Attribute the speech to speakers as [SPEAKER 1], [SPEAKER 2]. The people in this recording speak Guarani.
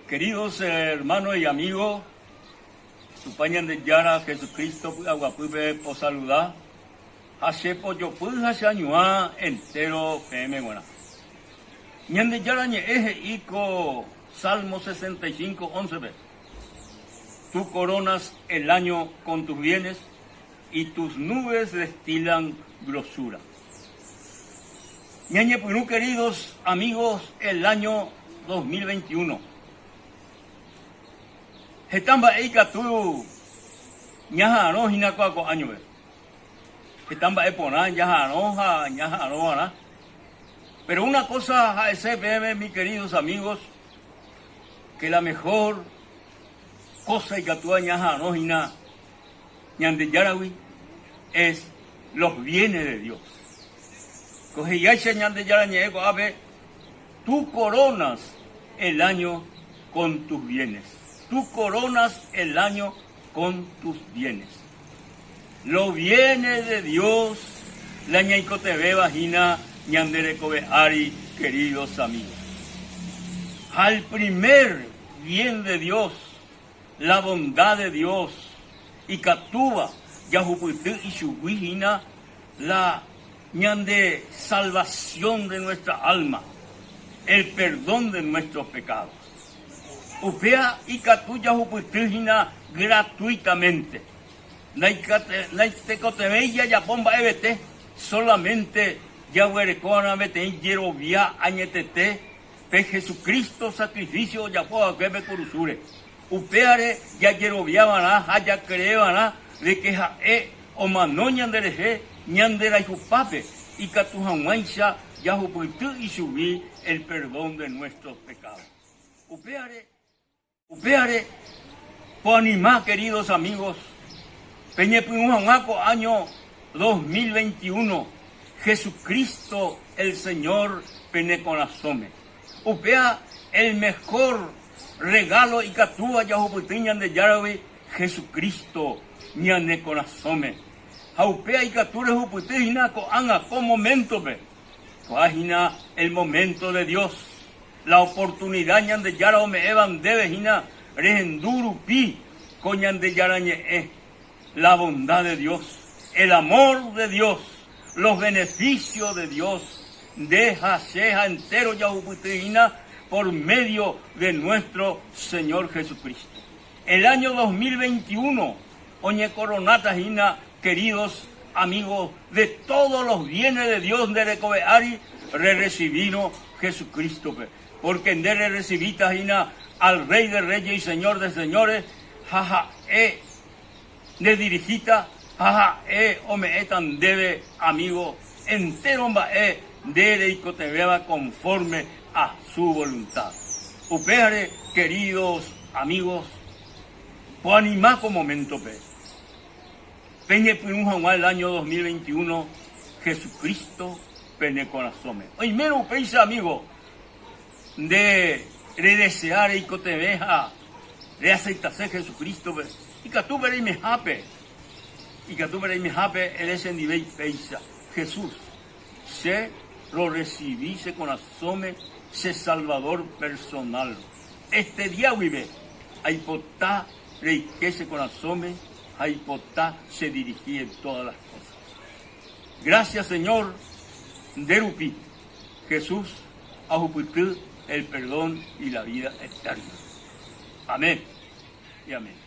[SPEAKER 1] Queridos hermanos y amigos, Tupã Ñandejára Jesucristo py'aguapýpe posaluda ha che pojopy ha che añuã entéro peẽme g̃uarã. Ñandejára Ñe'ẽ he'i ko Salmo 65, 11-pe, Tú coronas el año con tus bienes y tus nubes destilan grosura. Ñañepyrũ queridos amigos el año 2021. Heta mba'e ikatu ñaha'arõ hína kua ko áñope. Heta mba'e porã ñaha'arõ ha ñaha'arõ va'erã. Pero una cosa ha'ese peẽme mis queridos amigos, que la mejor cosa ikatúva ñaha'arõ hína Ñandejáragui es los bienes de Dios. Ko he'iháicha Ñandejára ñe'ẽ ko'ápe, Tú coronas el año con tus bienes. Tú coronas el año con tus bienes. Los bienes de Dios la ñaikotevẽva hína ñande rekove ári, queridos amigos. Ha el primer bien de Dios La bondad de Dios ikatúva jahupyty ichugui hína la ñande salvación de nuestra alma, el perdón de nuestros pecados. Upéva ikatu jahupyty hína gratuitamente. Naitekotevẽi jajapo mba'evete, solamente jaguerekova'erã peteĩ jerovia añetete Pe Jesucristo sacrificio ojapo va'ekue pe kurusúre. Upévare jajerovia va'erã ha jakree va'erã de ke ha'e omano ñanderehe ñanderayhupápe ikatu hag̃uáicha jahupyty ichugui el perdón de nuestros pecados. Upévare. Upévare, poanima queridos amigos, peñepyrũ hag̃ua ko áño 2021 Jesucristo el Señor pene korasõme. Upéva el mejor regalo ikatúva jahupyty Ñandejáragui Jesucristo ñane korasõme. Ha upéva ikatu rehupyty hína ko'ág̃a ko moméntope. Ko'ã hína el momento de Dios. La oportunidad Ñandejára ome'ẽva ndéve hína rehendu rupi ko Ñandejára Ñe'ẽ, la bondad de Dios, el amor de Dios, los beneficios de Dios, nde ha che ha entéro jahupyty hína por medio de nuestro Señor Jesucristo. El año 2021 oñekoronáta hína queridos amigos de todos los bienes de Dios nde rekove ári rerrecibírõ Jesucristo-pe, porque nde rerrecibíta hína al Rey de Reyes y Señor de Señores ha ha'e ndedirigíta ha ha'e ome'ẽta ndéve amigo entéro mba'e nde reikotevẽva conforme a su voluntad. Upévare, queridos amigos, poanima ko momento-pe. Peñepyrũ hag̃ua el año 2021 Jesucristo pene korasõme. Oimérõ upéicha amigo, nde redesea reikotevẽ ha reaceptase Jesucristo-pe, ikatu pe reimehápe, ikatu pe reimehápe ere chendivéi péicha, Jesús, che rorresivi che korasõme che Salvador personal. Este día guive aipota reike che korasõme ha aipota che dirigi en todas las cosas. Gracias Señor nde rupi Jesús ahupyty el perdón y la vida eterna. Amén y amén.